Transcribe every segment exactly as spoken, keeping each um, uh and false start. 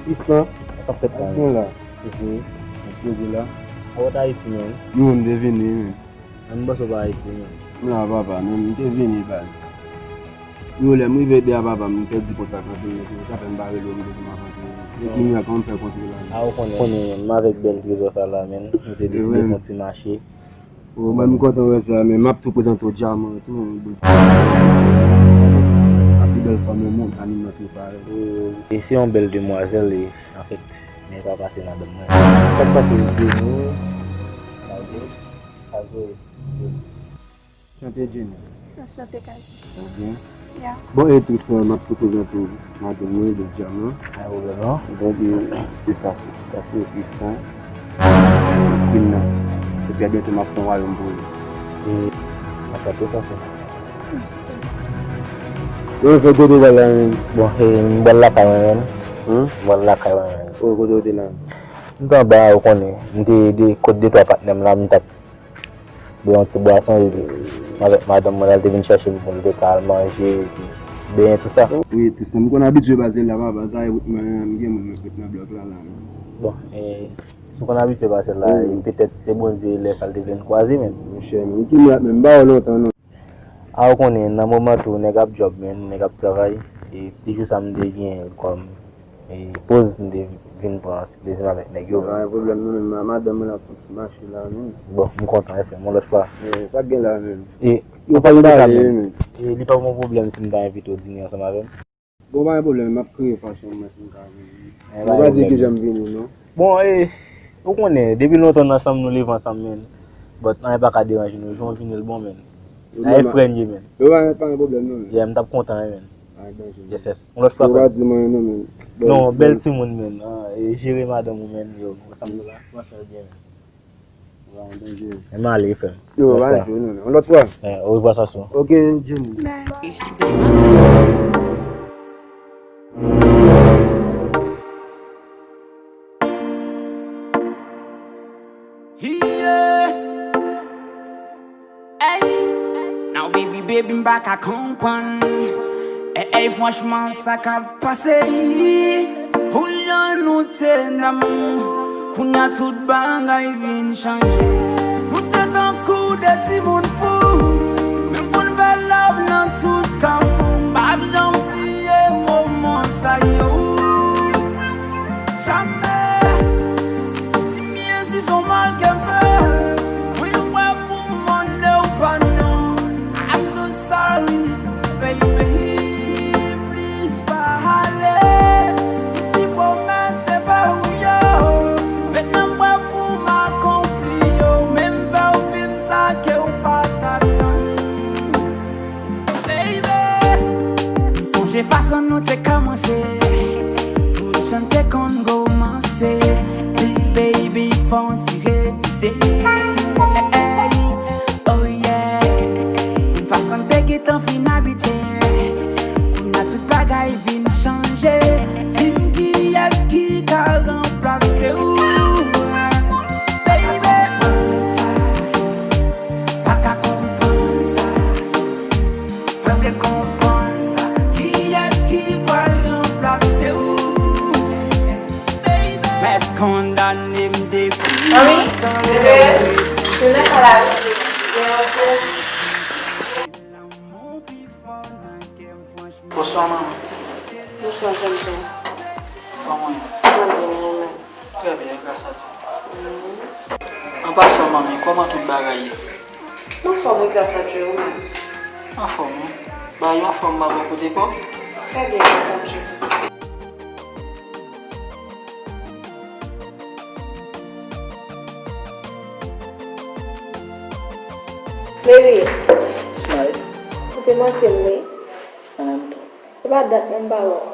Tristan, sa k ap fèt la, men? Sa k gen la? Mwen poze la. Ou pa t Ayiti, men? Non, m te vini, men. Mwen panse w pa Ayiti, men. M la, papa, men m te vini, baz. Yo, lè m rive de a papa, m pèdi kontak anpil nèg yo, sa fè m pa rele yo, m te di m ap antre. Men kounye a, kòman m fè kontre la? A, ou konnen, men, m avèk bèl trezò sa la, men, nou te deside fè yon ti mache. O, mwen, m kontan wè sa, men m ap tou prezante w dyaman tou, men, bon. A pi bèl fanm o mond, ann nan tou parèy. E, e se yon bèl demwazèl, e, anfèt, men pa pase madanm mwen. Sa k pase, Jenny? Sa vre, sa vre. Chante, Jenny. Chante, Kay. Ok. Ya. Bon, e Tristan, m ap tou prezante w madanm mwen, Bèl Dyaman. Pa gen pwoblèm, non. Donk, e, e sa, se, sa se Tristan. Queen nan. Epi a byento m ap fè yon wayòm pou li. E, m ap fè tou sa, se. Yo, fè gwo dega la, men. Bon, e, m pral lakay mwen, men. Hein? M pral lakay mwen, men. O, kote w te la? M t anba, ou konnen. M te de, kot de twa patnè m la, m t ap bwè yon ti bwason, epi m avèk madanm mwen, l te vin chèche m pou n te ka al manje, epi benyen, tou sa. Wi, Tristan, m konn abitye pase la, papa, sa e wout mwen, m gen moun mwen fèt nan blòk la, la, men. Bon, e, si w konn abitye pase la, e petèt se Bondye lè sa l te vle n kwaze, men. Monchè, men, ki mwen ap menm, m pa wè w lontan, non. A, ou konnen, nan moman tou, nèg ap djòb, men, nèg ap travay, e ti jou sa m te gen kòm E, poz m te vin pran ti plezi m avèk nèg yo. Pa gen pwoblèm non, men ma-, madanm mwen ap fouti mache la, men. Bon, m kontan, frè m, yon lòt fwa. E, sa k gen la, men? E, yo pa pale, men. E, li p ap yon pwoblèm si m ta envite w dine ansanm avè m? Bon, pa gen pwoblèm, m ap kreye fason mwen si m ka vini. E, ou pa di kijan m vini, non. Bon, e, ou konnen, depi lontan n ansanm, nou leve ansanm, men. But, anyen pa ka deranje nou, jan w vini l bon, men. Sa e frè n ye, men. Yo pa, pa gen pwoblèm, non, men. Yeah, m t ap kontan, men. Pa gen danje, non. Yes, yes. Yon lòt fwa, frè m. Yo pa di mwen, non, men. Non, bèl timoun, men. Ah, e jere madanm ou, men. Yo, ansanm nou la, pran swen l byen, men. Pa gen danje. Men m ale, frè m. Yo, pa gen danje, non, men. Yon lòt fwa. Eh, orevwa, Sasou. Ok, Jenny. Bye. Yeah. Ey, now baby, baby, m pa ka konprann. Ey, ey, franchman, sa k ap pase? Ou lè nou te nan, kounya tout bagay vin chanje. Nou te tankou de timoun fou, menm pou n fè love nan tout kafou. M p ap janm bliye moman sa yo. Jamè. Di m si s on mal ke m fè. Mwen wè pou m mande w padon. I'm so sorry, baby. Please pa ale. Tout ti pwomès te fè w yo, mentnan m wè pou m akonpli yo. Men m fè w viv sa ke w pa t atann. Baby, sonje fason nou te kòmanse, tout jan n te konn gomanse. Please baby, fò n si revize. Ey, oh yeah. Pou fason n te gentan fin abitye, kounye a tout bagay vin chanje. Di m kiyès ki ka ranplase w? Baby, konprann sa. Pa ka konprann sa. Fè m te konprann sa. Kiyès ki pral ranplase w? Baby. Mèt kondane m depi lontan. Mami, bebe, jounen sa la rive. Gen yon sè. Bonswa, manmi. Bonswa, Samson. Kòman w ye? Mwen byen, mwen menm. Trè byen, gras a Dye. An pasan, manmi, kòman tout bagay ye? M anfòm, wi, gras a Dye, ou menm? Anfòm, wi. Bagay yo anfòm, pa bò kote pa w? Trè byen, gras a Dye. Baby. Smile. Ou te manke m, wi. Mwen menm tou. Se pa dat non m pa wè w.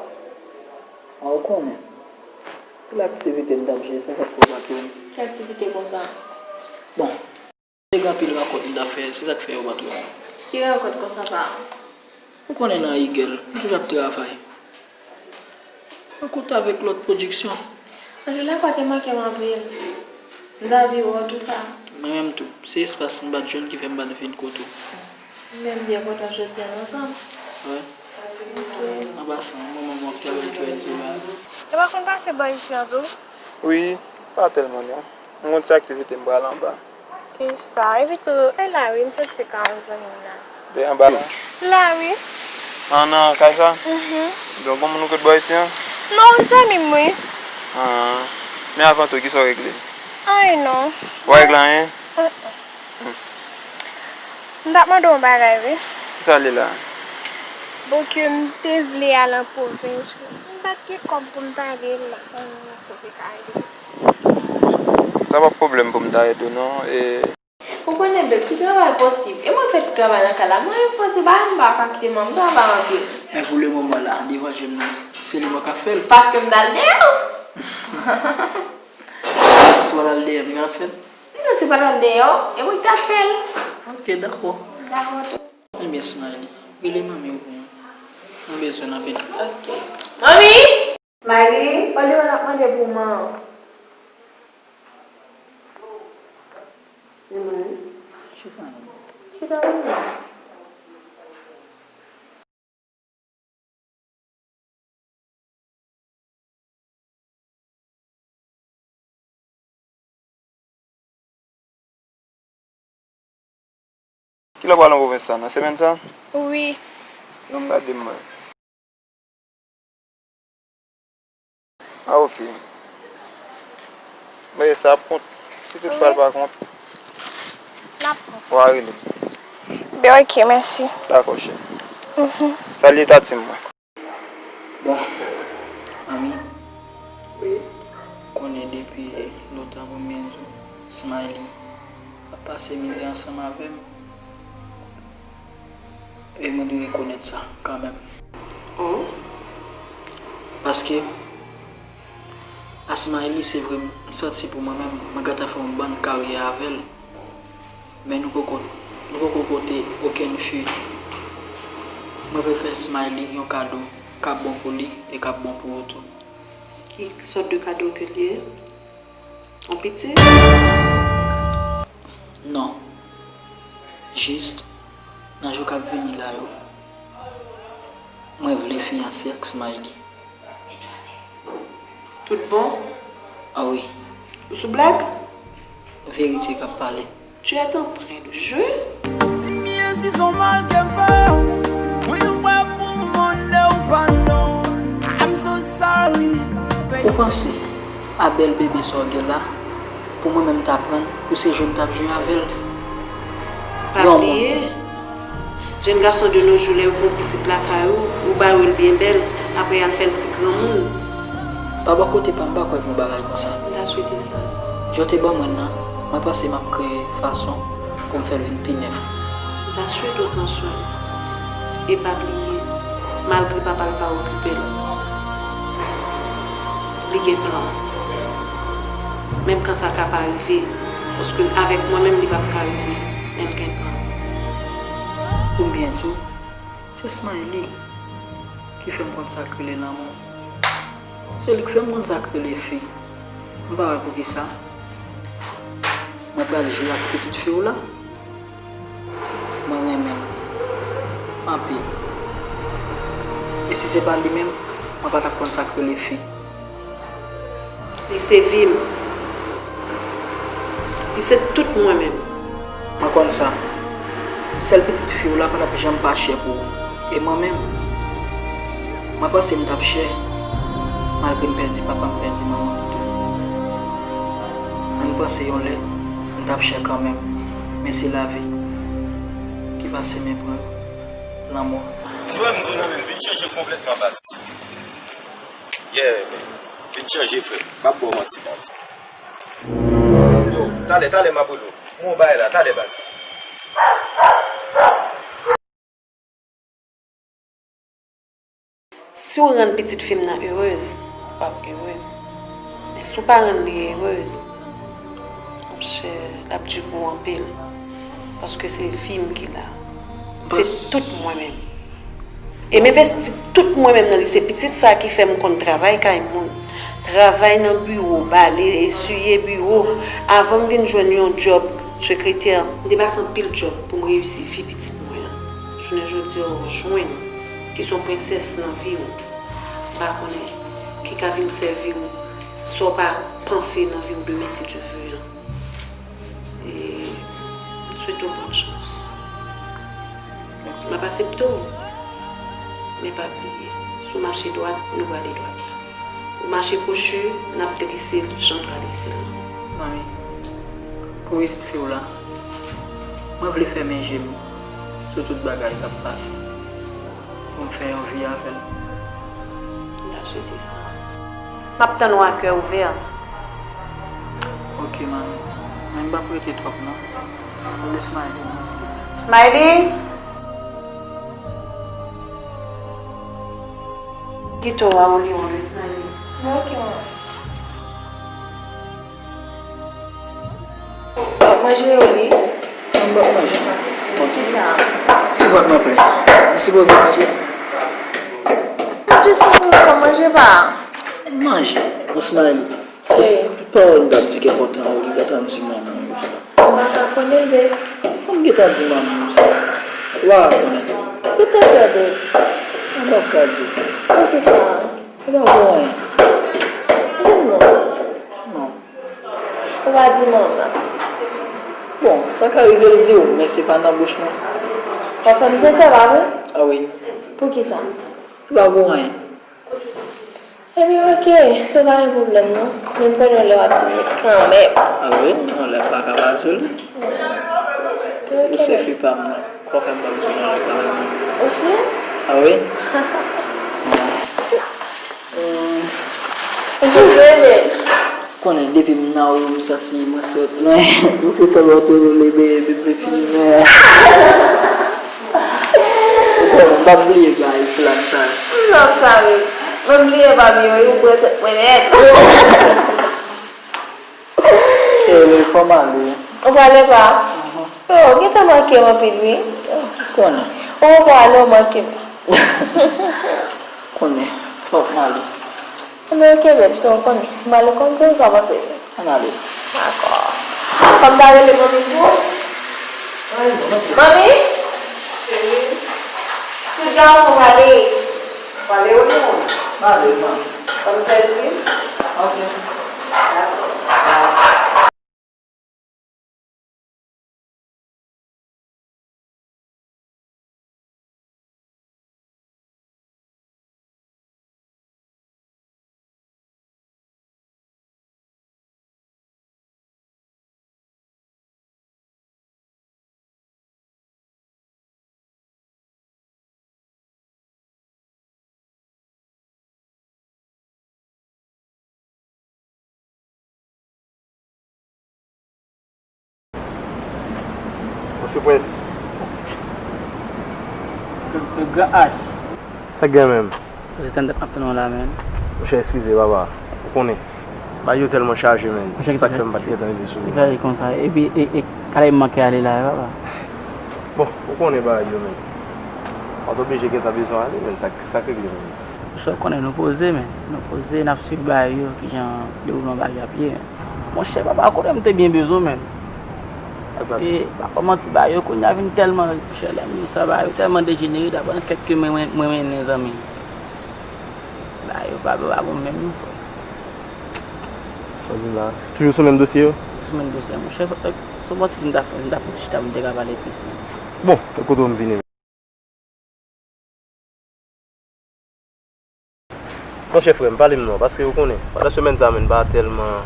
A, ou konnen. Pou laktivite m t ap jwe, sa k ap pwovoke m. Ki aktivite konsa? Bon, te gen anpil rankont m t ap fè, se sa k fè yo pa t wè m. Ki rankont konsa, pa? Ou konnen nan Eagle, m toujou ap travay. Rankont avèk lòt pwodiksyon. Anjou, lakwa te manke m anpil. M ta vi wè w tou sa. Mwen menm tou. Se espas m pa t jwenn ki fè m pa t vin kote w. M menm byen kontan jodi a, nou ansanm. Wi. Ok. An pasan, manman m ap Ou pa konn pase bò isi an tou? Wi, pa tèlman non. M gon ti aktivite m pral anba. Kisa? Epi tou, e la wi, m soti ka yon zanmi m la. De anba la? La wi. An nan kay sa? Mhm. Donk, bon moun ou kote bò isi an? Non, yon zanmi m wi. Ah. Men avan tou, kisa w regle? Anyen non. W pa regle anyen? Mm, mm. M t ap mande w yon bagay wi. Kisa l ye la? Bon, ke m te vle al an pwovens wi. M pa t gen kòb pou m ta ale la. Ann, si w te ka ede m. Sa pa pwoblèm pou m ta ede w non. E Ou konnen, beb, tout travay posib. E mwen fè tout travay nan kay la. Mwen, yon fò ti bagay, m pa ka kite manman, m travay anpil. Men pou le moman la, devan je m nan, se li mwen k ap fè l. Paske m t al deyò. Si w pa t al deyò, m k ap fè l? Non, si w pa t al deyò, e mwen k t ap fè l. Ok, dakò. Dakò tou. Ebyen, Smiley, rele manmi w pou mwen. Mwen bezwen l anpil. Ok. Manmi! Smiley, Oliver ap mande pou w man. Chita non. Chita non. Kilè w pral nan pwovens la? Nan semèn sa? Wi. Yon m gade mwen. Ah, ok. Men sa ap kont. Si tout fwa l pa kont, w a rele m. Ben, ok, mèsi. Dakò, cheri. Mhm. Salye tati m mwen. Bon, manmi, wi, konnen depi lontan pou m byen di w, Smiley ap pase mizè ansanm avè m. E mwen dwe rekonèt sa kanmenm. Oh. Paske, a Smiley, se vre, m santi pou mwen menm, mwen gentan fè yon bann karyè avè l. Men nou poko, nou poko pote okenn fi. Mwen vle fè Smiley yon kado k ap bon pou li e k ap bon pou ou tou. Ki sòt de kado ke l ye? Yon pitit? Non. Jis, nan jou k ap vini la yo, mwen vle fiyanse ak Smiley. Tout bon? Ah wi. Ou sou blag? Verite k ap pale. Tu es en train de jouer? Di m byen si se yon mal ke m fè w. Mwen pa pou moun de ou pa non. I'm so sorry, baby. Ou panse a bèl bebe sa w gen la, pou mwen menm ta pran l pou se jwe m t ap jwe avè l? Pa bliye, jèn gason de nos jours, lè yo pran pitit lakay ou, ou ba yo l byen bèl, apre y al fè l ti granmoun. Pa bò kote pa m, m pa kwè gen yon bagay konsa. M ta swete sa. Jan w te ban mwen l lan, mwen panse m ap kreye fason pou m fè l vin pi nèf. M ta swete w pran swen l. E pa bliye, malgre papa l pa okipe l, li gen plan. Menm kan sa ka pa rive, paske avèk mwen menm li p ap ka rive, men l gen plan. Pou m byen di w, se Smiley ki fè m konn sa k rele lanmou. Se li k fè m konn sa k rele fi. M pa wè poukisa. Mwen pral jwe ak pitit fi w la. Mwen renmen l anpil. E si se pa li menm, mwen pa t ap konn sa k rele fi. Li se vi m. Li se tout mwen menm. Mwen konn sa. Sèl pitit fi w la pa t ap janm pa chè pou ou. E mwen menm, mwen panse m t ap chè, malgre m pèdi papa m, pèdi manman m tou. Men m panse yon lè, m t ap chè kanmenm. Men se lavi ki pase men pran lanmò. Jwè m di w nan men m vin chanje konplètman, baz. Yeah, man. Vin chanje, frè. M ap ba w manti, baz. Yo, talè, talè, m ap rele w. M gon bagay la, talè, baz. Si w rann pitit fi m nan erez, w ap ere. Men si w pa rann li erez, monchè, l ap di pou w anpil. Paske se vi m ki la. Se tout mwen menm. E m envesti tout mwen menm nan li. Se pitit sa ki fè m konn travay kay moun. Travay nan biwo, bale, eswiye biwo. Avan m vin jwenn yon djòb sekretè, m te pase anpil djòb pou m reyisi vi pitit mwen an. Jounen jodi a, w jwenn ki se yon prensès nan vi w. M pa konnen ki ka vin sèvi w, sa w pa panse nan vi w demen, si Dye vle. E, m swete w bòn chans. M ap aksepte w, men pa bliye, si w mache dwat, nou prale dwat. Ou mache kwochi, n ap drese l jan n ka drese l lan. Manmi, pou vizit fi w la, mwen vle fèmen je m sou tout bagay k ap pase pou m fè yon vi avè l. M ta swete sa. M ap tann ou a kè ouvè. Ok, manmi. Men m p ap rete twòp, non. Rele Smiley, non, silvouplè. Smiley! Kite w a, ou li yon lè, Smiley. Ok, manmi. Manje yo li. Mwen p ap manje. Poukisa? Se vant mwen plen. M sipoze manje. M jis panse w pa manje pa. Manje. Smiley. Wi. Tout pawòl m t ap di kè kontan yo, li gentan di manman yo sa. M pa ka konnen, babe. Fò m gentan di manman yo sa. Ou pa ka konnen. Se tèt la, babe. Mwen p ap ka di. Poukisa? Ou pa bon anyen. Di m non. Non. Ou pa di manman m ap di. Bon, sa ka rive l di w, men se pa nan bouch mwen. W ap fè m sekre, pa vre? A wi. Poukisa? Li pa pou anyen. Ebyen, oke, sa pa gen pwoblèm, non. Men m konnen w lè w ap di m li kanmenm. A wi, yon lè m pa ka pa di w li. Ou se fi pa m nan. Fò w fè m pa bezwen nan lè kanmenm. Ou si? A wi. Ou si, bebe? Konnen depi m nan ou, m santi mwen sòt lwen. Ou se sèl wòtò lebe, bebe fini men. Ou konnen, m p ap bliye bagay slam sa yo. M love sa wi. Mwen bliye pa byen wi, ou pran tèt mwen nèt. E, fò m ale. Ou prale pa? Mhm. Oh, ou gentan manke m anpil wi. Konnen. Ou prale, ou manke m. Konnen, fòk m ale. Ebyen, oke, babe, sa w konnen. M ale konn sa w panse. Ann ale. Dakò. Fò m ta rele manmi pou ou? Manmi? Cheri? Tout gason prale. Prale ou non? Prale, manmi. Kòm sèvis? Ok. Dakò. Mesye Prince. Le, le grand H. Sa k gen menm? Ou se tann ap tann la menm. Monchè, eskize, papa. Ou konnen. Bagay yo tèlman chaje, menn. Monchè, sa k fè m pa t gentan rive sou ou. Li pa konsa. Epi, e, e, kale m manke ale la, papa. Bon, ou konnen bagay yo, menn. Ou pa t oblije gentan bezwen ale, menn. Sa, sa k regle, menn. Monchè, ou konnen nou poze, menn. Nou poze, n ap swiv bagay yo, kijan dewoulman bagay yo ap ye, menn. Monchè, papa, kote m te byen bezwen, menn. Paske, pa fè manti, bagay yo kounye a vin tèlman, monchè, lè m di sa, bagay yo tèlman dejenere, daprè ankèt ke mwen, mwen, mwen mennen, zanmi. Bagay yo pa, pa bon menm, non, frè. Sa w di m la? Toujou sou menm dosye yo? Sou menm dosye, monchè. Se, se bon, si m ta fè, si m ta fè yon ti chita, m te ka pale plis, menn. Bon, kote w m vini? Monchè frè m, pale m non, paske ou konnen, pandan semèn sa menn m pa tèlman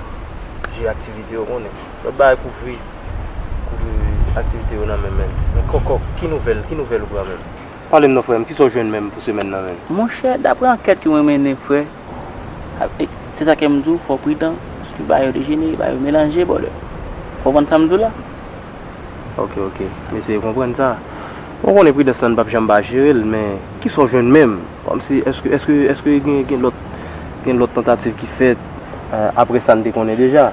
jere aktivite, ou konnen. Lòt bagay kouvri, kouvri aktivite yo nan men m, menn. Men kòkòk, ki nouvèl, ki nouvèl ou pran menn? Pale m non frè m, kisa w jwenn menm pou semèn nan menn? Monchè, daprè ankèt ke mwen mennen frè, a, e, se sa ke m di w, fò w pridan, paske bagay yo dejenere, bagay yo melanje, brother. Ou konprann sa m di w la? Ok, ok. M eseye konprann sa. Bon, ou konnen pridans lan n p ap janm pa jere l, men kisa w jwenn menm? Kòmsi, èske, èske, èske gen, gen lòt, gen lòt tantativ ki fèt, eh, apre sa n te konnen deja?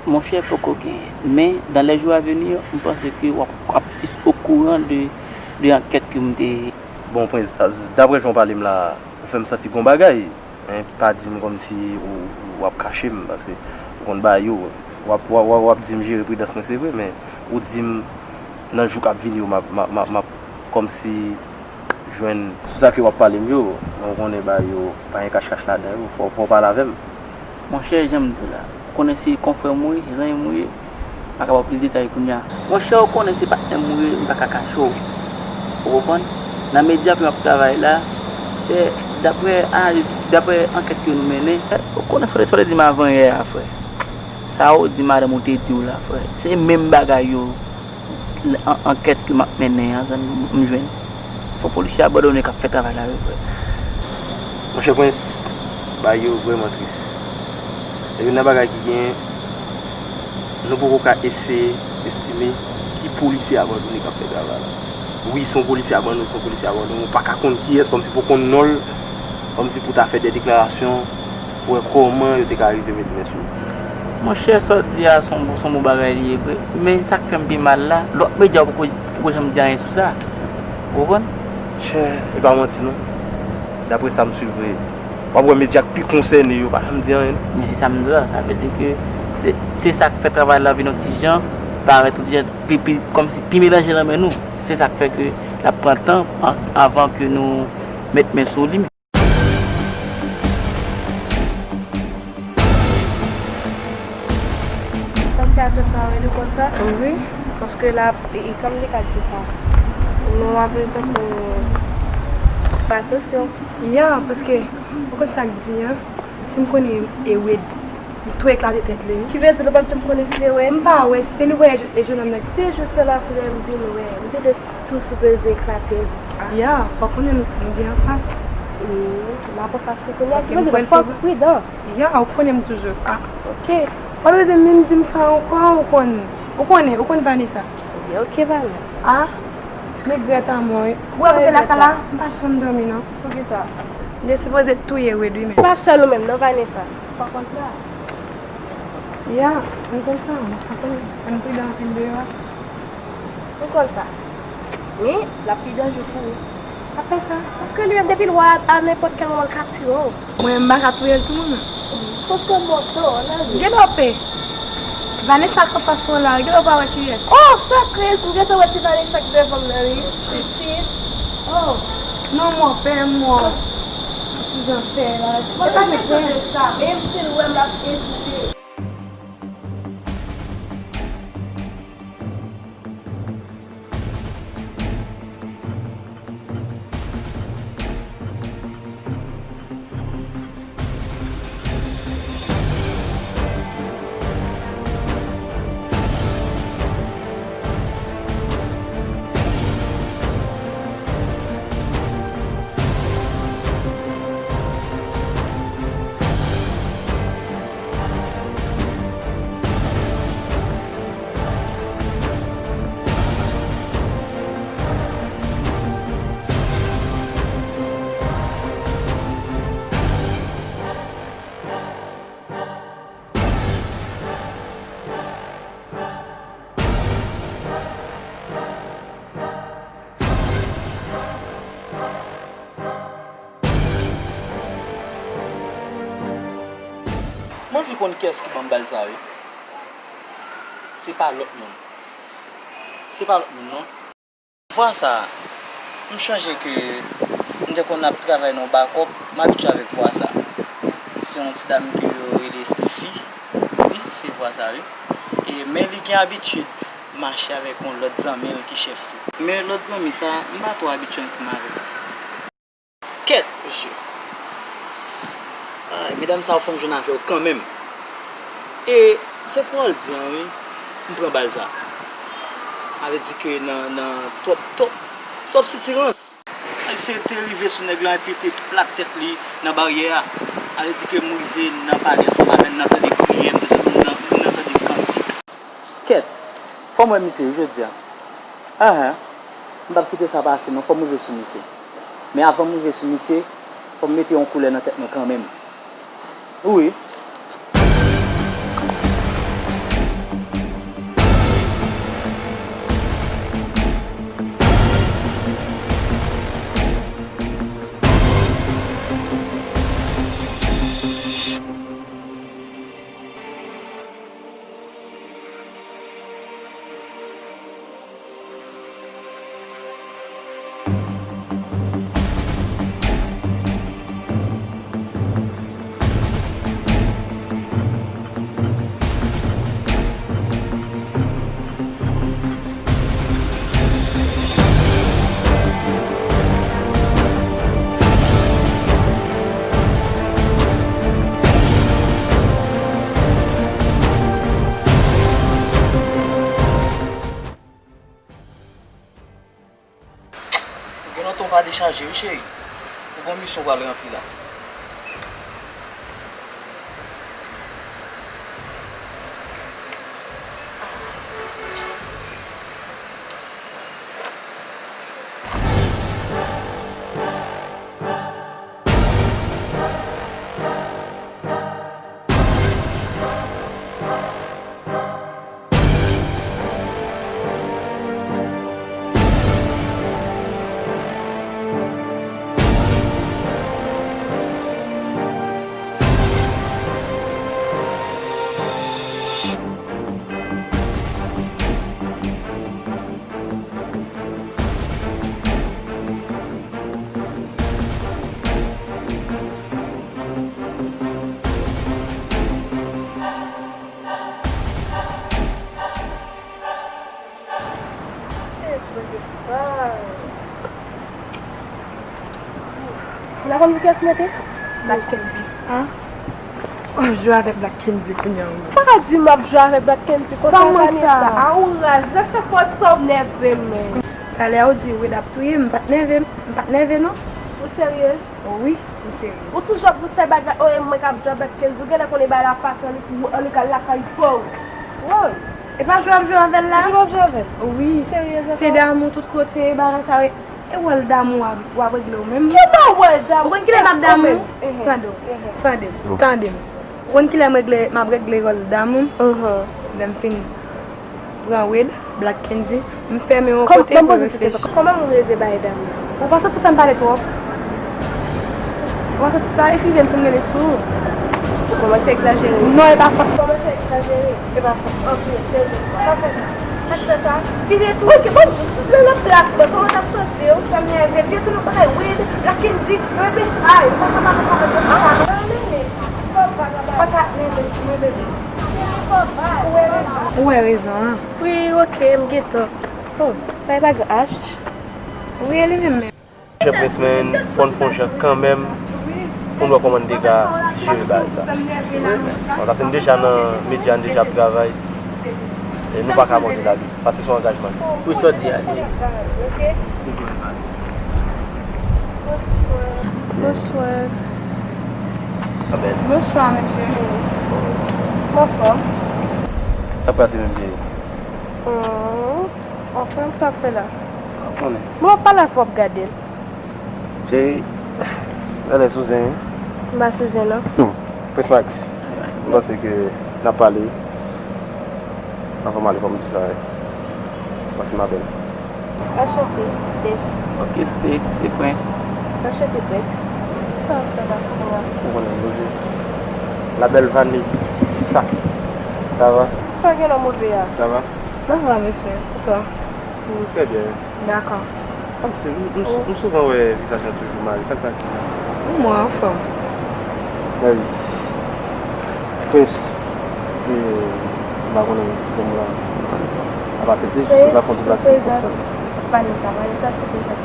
Monchè, poko genyen. Men, dans les jours à venir, m panse ke w ap, w ap plis okouran de, de ankèt ke m te. Bon, Prince, daprè jan w pale m la, ou fè m santi gon bagay. Men pa di m kòmsi ou, ou ap kache m, paske ou konn bagay yo. W ap, w ap, w ap, w ap di m jere pridans mwen, se vre, men ou di m nan jou k ap vini yo, m ap, m ap, m ap, m ap kòmsi Jwenn sou sa ke w ap pale m yo, men w konnen bagay yo pa gen kachkach ladan yo, fò, fò w pale avè m. Monchè, jan m di w la, ou konnen se konfrè m ou ye, se zanmi m ou ye, m pa ka ba w plis detay kounye a. Monchè, ou konnen se patnè m ou ye, m pa ka kache w. Ou konprann? Nan medya ke m ap travay la, se daprè analiz, daprè ankèt ke nou mennen. Ou konnen sa w te, sa w te di m avan yè a, frè. Sa ou di madanm ou te di w la, frè. Se menm bagay yo. An-, ankèt ke m ap mennen an, zanmi m, m jwenn. Se yon polisye abandone k ap fè travay la, wi, frè. Monchè Prince, bagay yo vrèman tris. E youn nan bagay ki genyen, nou poko ka eseye estime ki polisye abandone k ap fè travay la. Wi, se yon polisye abandone, se yon polisye abandone. Ou pa ka konn kiyès, kòmsi pou konn non l, kòmsi pou ta fè de deklarasyon. Pou wè kòman yo te ka rive met men sou li. Monchè, sa w di a, se yon bon, se yon bon bagay li ye vre. Men sa k fè m pi mal la, lòt medya yo poko, poko janm di anyen sou sa. Ou konprann? Chè, e pa manti non. Daprè sa m swiv vre, w ap wè medya k pi konsène yo pa janm di anyen non. Men se sa m di la, sa vle di ke se, se sa k fè travay la vin yon ti jan, parèt yon ti jan pi, pi, kòmsi pi melanje nan men nou. Se sa k fè ke l ap pran tan an, anvan ke nou met men sou li. Fòk fè atansyon avè li, ou konn sa? Wi. Paske la, e, e, kòm li ka di sa? Nou ap tankou fè atansyon. Ya, paske, ou konn sa k di an? Si m konnen e Wed, m tou eklate tèt li, wi. Ki vle di nou pa t janm konnen si se Wed? M pa wè, se li voye je-, e jennonm nan ki. Se jis la kounye a m vin wè. M te de Tou sipoze eklate. Ya, fò konnen nou, nou gen anfas. Wi, n ap anfas li kounye a. Paske m kwè l fò pridan. Ya, ou konnen m toujou. A. Ok. Pa bezwen menm di m sa ankò, ou konn, ou konnen, ou konn Vanessa. Ebyen, ok, Vanessa. A, m regrèt anmò, wi. Ou wè kote lakay la, m pa janm dòmi, non. Poukisa? M te sipoze touye Wed, wi, men. Pa sèl ou menm, non, Vanessa. Fò konn sa. Ya, m konn sa, m konn, ann pridan anpil deyò a. Ou konn sa. Men, l ap pi danje pou ou. Sa fè sa? Paske li menm, depi l wè w a, a nenpòt kèl moman, l ka tire w. Mwen, m pa ka touye l tou, mwen menm. Paske mòso, nan li. Gen lè w pe. Vanessa k anfas ou la, gen lè w pa wè kiyès. Oh, sa kriz, m gentan wè se Vanessa k devan m nan, wi. Pitit. Oh. Non, mò, pè, mò. Ti jan pè la. Mwen pa bezwen de sa. Menm si l wè m, l ap ezite. M anvi konn kiyès ki ban m bal sa, wi. Se pa lòt moun. Se pa lòt moun, non. Vwa sa a, m chonje ke m te konn ap travay nan yon bakòp, m abitye avèk vwa sa a. Se yon ti dam ke yo rele Steffi. Wi, se vwa sa a, wi. E, men li gen abitid mache avèk yon lòt zanmi l ki chèf tou. Men lòt zanmi sa a, m pa twò abitye ansanm avè l. Kèt, mesye. Ay, medam sa yo fè m jwenn avè yo kanmenm. E se pawòl di an, wi. M pran bal sa. Sa vle di ke nan, nan twòp, twòp, twòp sitirans. Se te rive sou nèg la epi te plat tèt li nan baryè a. Sa vle di ke m rive nan palè ansanm avè l, n ap tande priyè, m tande moun nan, moun nan tande kantik. Kèt, fò m wè misye wi jodi a. Ahan, m p ap kite sa pase non, fò m rive sou misye. Men avan m rive sou misye, fò m mete yon koulè nan tèt mwen kanmenm. Wi. Chaje wi cheri. Ou gon misyon w pral ranpli la. Ou la konn pou kiyès mete? Black Candy. An? W ap jwe avèk Black Candy kounye a wi. Pa ka di m ap jwe avèk Black Candy konsa, Vanessa. Kòman sa? A ou raz, lè chak fwa sa w nève m. Talè a ou di Wade ap touye m, m pa t nève, m pa t nève non. Ou seryez? Wi, m serye. Ou toujou ap di w sèl bagay, o, e mwen k ap jwe avèk Kenzo, genlè konnen bagay la pase, annik, annik al lakay pa w. Woy! E pa jwe w ap jwe avè l la? Jwe w ap jwe avè l? Wi. Seryez ankò? Se damou tout kote, bagay sa yo. E wòl damou w ap, w ap regle w menm? Ki pa wòl damou? Ou konn kilè m ap damou? Tande w, tande m, tande m. Ou konn kilè m regle, m ap regle wòl damou m? Lè m fin pran Wade, Black Candy, m fèmen yon kote pou reflechi. Kòman moun reve bay damou? Ou panse tou fè m pale twòp? Ou panse tou sa? Eskize m si m rele sou ou. Ou kòmanse egzajere. Non, e pa fòt. Ou kòmanse egzajere. E pa fòt. Anpil, serye. Sa fè sa? Sa k fè sa? Vire tou. Ok, ban m jis lè nan plas mwen, kòman t ap santi w? Sa m nève, vire tou nan bagay Wade, Black Candy, Rubbish Eye. Ou pa ka pa pale de sa. Ou pa ka renmen si mwen bebe. Ou wè rezon an. Wi, ok, m gentan. Oh, sa e pa gran H. Wi, e li menm menm. Chè Prince, men fò n fè yon jan kanmenm pou n wè kòman n te ka dijere bagay sa. Bon, paske n deja nan medya, n deja ap travay. E nou pa ka abandone la. Paske se yon angajman. Wi, sa w di a, li. Bonswa. Bonswa, mesye. Anfòm? Sa k pase menm, cheri? Hmm, anfòm, sa w ap fè la? Konnen. Bon, w ap pale avè w ap gade l. Cheri, gade sou zen wi. M pa sou zen non. Non. Prince Max, m panse ke n ap pale. Anvan m ale, fò m di sa, wi. Mèsi, ma belle. Anchante, Steph. Ok, Steph, se Prince. Anchante, Prince. Sa w ap fè la, kounya? Ou konnen, bonjou. La belle Vanessa. Ça va? Sa gen nan move a? Ça va? Ça va, monsieur. Et toi? Mm, très bien. Dakò. Kòmsi, m, m, m souvan wè vizaj lan toujou mare, sa k pase? Mwen anfòm. Mèsi. Prince, e, m pa konnen si se moun lan ap aksepte, si l pa fè yon deplase konsa. Vanessa, Vanessa, se Vanessa.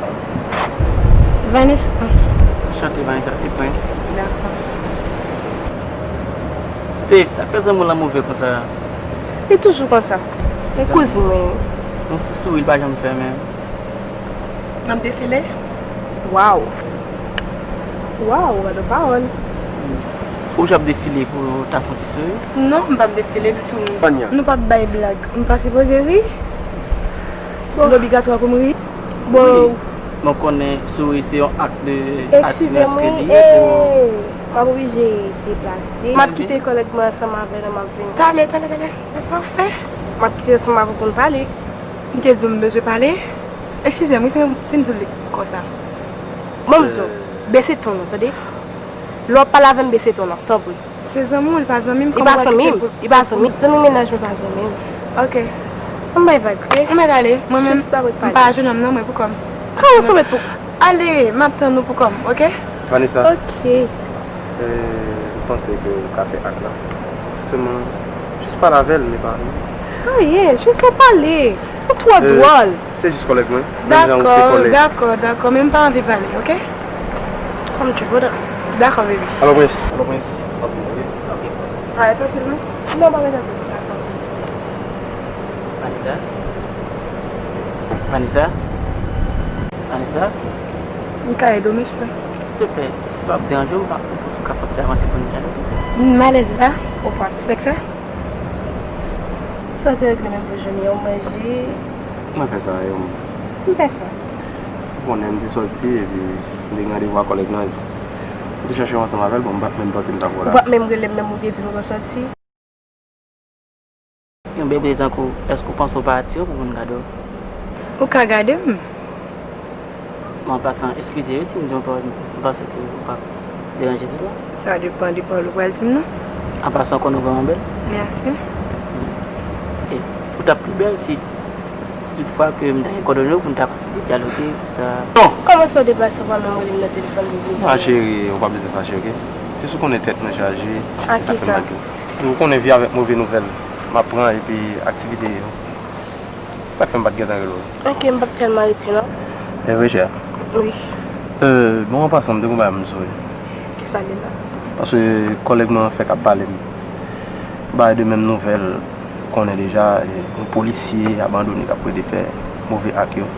Vanessa. Anchante, Vanessa, se Prince. Dakò. Steph, sa k fè zanmi w lan move konsa? Li toujou konsa. E kouzin mwen ye. Yon ti souri l pa janm fè menm. N ap defile? Waw! Waw, gade pawòl! Ou j ap defile pou w ta fè yon ti souri? Non, m p ap defile ditou. Fania. Nou p ap bay blag. M pa sipoze ri? Bon. L obligatwa pou m ri? Bon. Wi. Mwen konnen souri se yon ak de atirans ke li ye pou. M ap oblije deplase. M ap kite kòlèg mwen ansanm avè l, m ap vini. Talè, talè, talè. Sa w fè? M ap kite ansanm avè w pou n pale. M te di w m bezwen pale. Eskize m wi si m, si m di w li konsa. Bon, m di w, bese ton w, tande? Lè w ap pale avè m, bese ton w, tanpri. Se zanmi w, li pa zanmi m. Li pa zanmi m. Li pa zanmi m. Zanmi mennaj mwen pa zanmi m. Ok. Ann bay vag, ok? Ann bay gale. Mwen menm, m pa jennonm non, mwen pou kò m. Kòman w sou mèt pou Ale, m ap tann ou pou kò m, ok? Vanessa. Ok. Euh, m panse ke w ka fè ak la. Sèlman, jis pale avè l, men pa anyen. Anyen, jis ap pale. Ou twò dwòl. Se jis kòlèg mwen. Menm jan ou se kòlèg. Dakò, dakò, dakò, men m pa anvi pale, ok? Comme tu voudras. Dakò, baby. Alo, Prince. Alo, Prince. Ok, ok, ok. Pale trankil, non? Non, pa bezwen. Dakò. Vanessa? Vanessa? Vanessa? M ka ede w, mesye. Silteplè, si w ap deranje w, m pa konn si w ka fè ti avanse pou n gade. M alèz la, ou pa sispèk sa? Sa w te regle menm pou jounen an, w manje? Mwen fè sa, yo. M fè sa. Ou konnen, m te sòti, epi m te gen randevou ak kòlèg lan, epi m te chèche w ansanm avè l, bon, m pa t menm panse m t ap wè w la. Ou pa t menm rele m, menm ou te di m ou sòti. Yon bebe tankou, èske w panse w pa atire pou moun gade w? Ou ka gade m. Bon, an pasan, eskize wi si m di yon pawòl, m panse ke ou p ap deranje tèt ou. Sa depann de pawòl ou pral di m nan. An pasan, ou konnen w vrèman bèl. Mèsi. E ou t ap pi bèl si, si, si toutfwa ke m ta gen kòdone w pou n ta kontinye dyaloge, pou sa. Non! Kòman sa w deplase, w pa menm rele m nan telefòn pou di m sa? Ah, cheri, ou pa bezwen fache, oke? Jis ou konnen tèt mwen chaje. Ak kisa? Ou konnen vi avèk move nouvèl m ap pran epi aktivite yo. Sa k fè m pa t gentan rele w. Oke, m p ap tèlman rete non. E vre, chè? Wi. Euh, bon, an pasan, m te gon bagay m sou. Kisa li la? Paske kòlèg mwen an fèk ap pale m. Bagay de menm nouvèl, ou konnen deja, e, yon polisye abandone k ap plede fè move ak yo.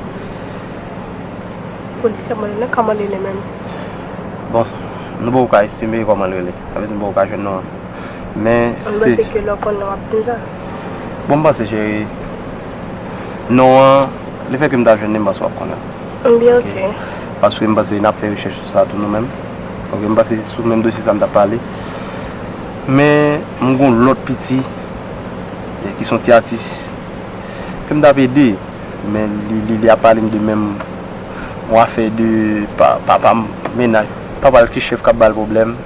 Polisye abandone, kòman li rele menm? Bon, nou poko ka estime kòman l rele. Sa vle di nou poko ka jwenn non an. Men, m panse ke lè w konn non w ap di m sa. Bon, m panse, cheri, non an, lefètke m ta jwenn li, m panse w ap konnen. Byen, oke. Paske m panse n ap fè rechèch sou sa tou nou menm. Oke, m panse sou menm dosye sa m t ap pale. Men, m gon lòt piti, e, ki s on ti atis, ke m t ap ede. Men, li, li, li ap pale m de menm yon afè de pa, papa m, mennaj. Papa l ki chèf k ap ba l pwoblèm.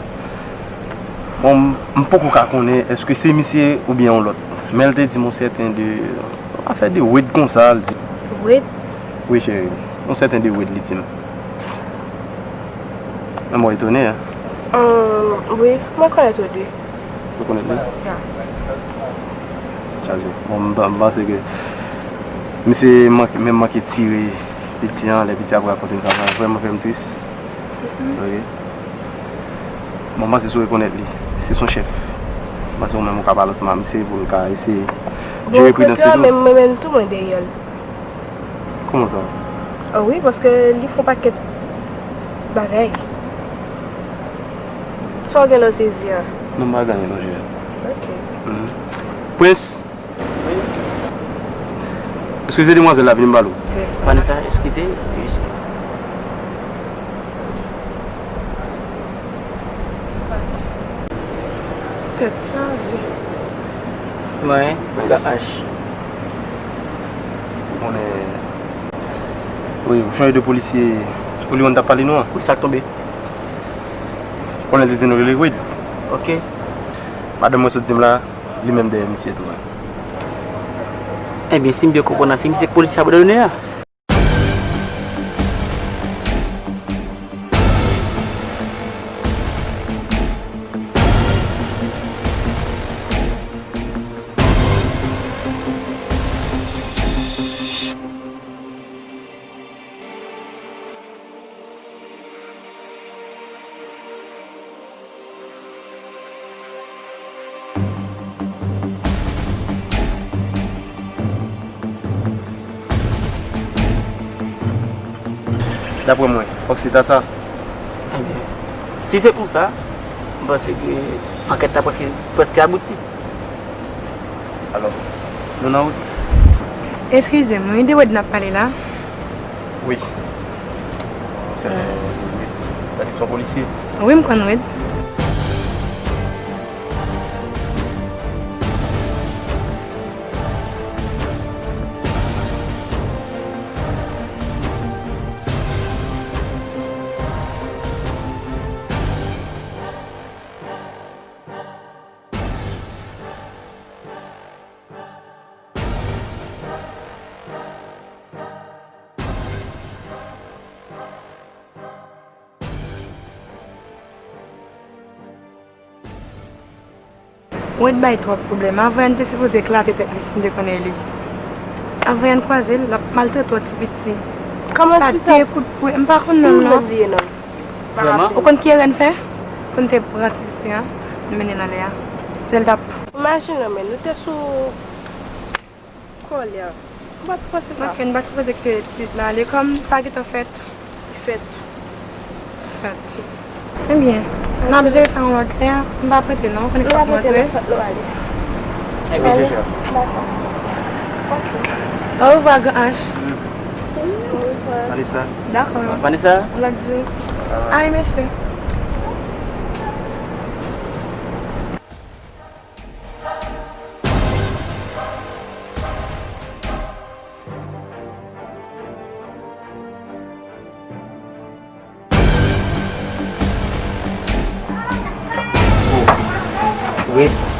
Bon, m, m poko ka konnen èske se misye oubyen yon lòt. Men l te di m yon sèten de, afè de Wade konsa, l di. Wade? Wi, cheri. Yon sèten de Wade, li di m. Mwen, mwen etone, en. Ahn, wi, mwen konèt Wade, wi. Ou konèt li? Ya. Chaje. Bon, m pa, m panse ke misye manke, menm manke tire piti an, lè piti ap rakonte m sa, sa vrèman fè m tris. Mhm. Wi. Bon, m panse si w rekonèt li, se s on chèf. M panse ou menm ou ka pale ansanm ak misye pou l ka eseye jere pridans li tou. Bon, okontrè, menm mwen menm tou, mwen dèyè l. Kòman sa? Ah wi, paske li fè yon pakèt bagay. Sa w gen lè w sezi a? Non, m pa gen anyen non, cheri. Ok. Mhm. Prince! Eskize demwazèl la, vini m pale w. Vanessa, eskize. Tèt chaje. Mwen, H. Ou konnen, wi, ou chanje de polisye, Poliwon t ap pale nou an. Wi, sa k tonbe? Konnen li di nou rele Wade. Ok. Madanm mwen sot di m la, li menm dèyè misye tou. Ebyen, si m byen konprann la, se misye k polisye abandone a. Daprè mwen, fòk se ta sa. Ebyen, si se konsa, m panse ke ankèt la prèske, prèske abouti. Alò, nou nan wout? Eskize m, wi, de Wade n ap pale la? Wi. Se, wi. Sa di se yon polisye? Wi, m konn Wade. Wade bay twòp pwoblèm. Avanyè te sipoze eklate tèt li si m te konnen li. Avanyè kwaze l, l ap maltrete yon ti piti. Kòman ti sa? Kout pwen, m pa konn non l non. Vrèman? Ou konn ki erè n fè? Pou n te pran ti piti an, n mennen l anlè a. Lè l t ap. Imajine w, men nou te sou kòlè. M pa t panse sa. Ok, n pa t sipoze kite ti pitit la ale kòm sa gentan fèt. Fèt. Ebyen, n ap jere sa yon lòt lè. M pa prete non, ou konnen fòk m antre. Ebyen, dakò. Orevwa, Gran H. Vanessa. Dakò. Vanessa. Yon lòt jou. Ay, mesye. Wi.